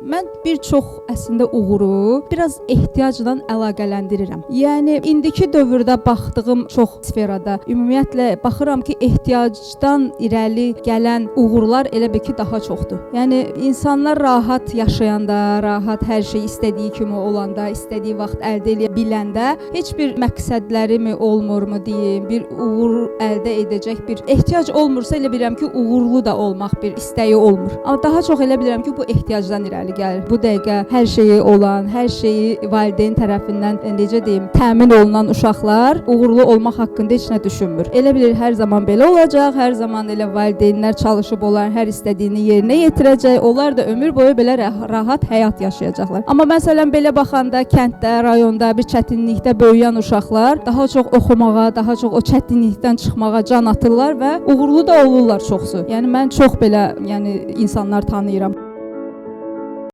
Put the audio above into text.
Mən bir çox əslində uğuru biraz ehtiyacla əlaqələndirirəm. Yəni indiki dövrdə baxdığım çox sferada ümumiyyətlə baxıram ki, ehtiyacdan irəli gələn uğurlar elə bil ki, daha çoxdur. Yəni insanlar rahat yaşayanda, rahat hər şey istədiyi kimi olanda, istədiyi vaxt əldə eləyə biləndə heç bir məqsədləri mi olmurmu deyim, bir uğur əldə edəcək bir ehtiyac olmursa elə bilirəm ki, uğurlu da olmaq bir istəyi olmur. Amma daha çox elə bilirəm ki, bu ehtiyacdan irəli gəlir. Bu dəqiqə hər şeyi olan, hər şeyi valideyn tərəfindən necə deyim, təmin olunan uşaqlar uğurlu olmaq haqqında heç nə düşünmür. Elə bilir hər zaman belə olacaq, hər zaman elə valideynlər çalışıb onların hər istədiyini yerinə yetirəcək. Onlar da ömür boyu belə rahat həyat yaşayacaqlar. Amma məsələn belə baxanda kənddə, rayonda bir çətinlikdə böyüyən uşaqlar daha çox oxumağa, daha çox o çətinlikdən çıxmağa can atırlar və uğurlu da olurlar çoxsu. Yəni mən çox belə, yəni insanlar tanıyıram.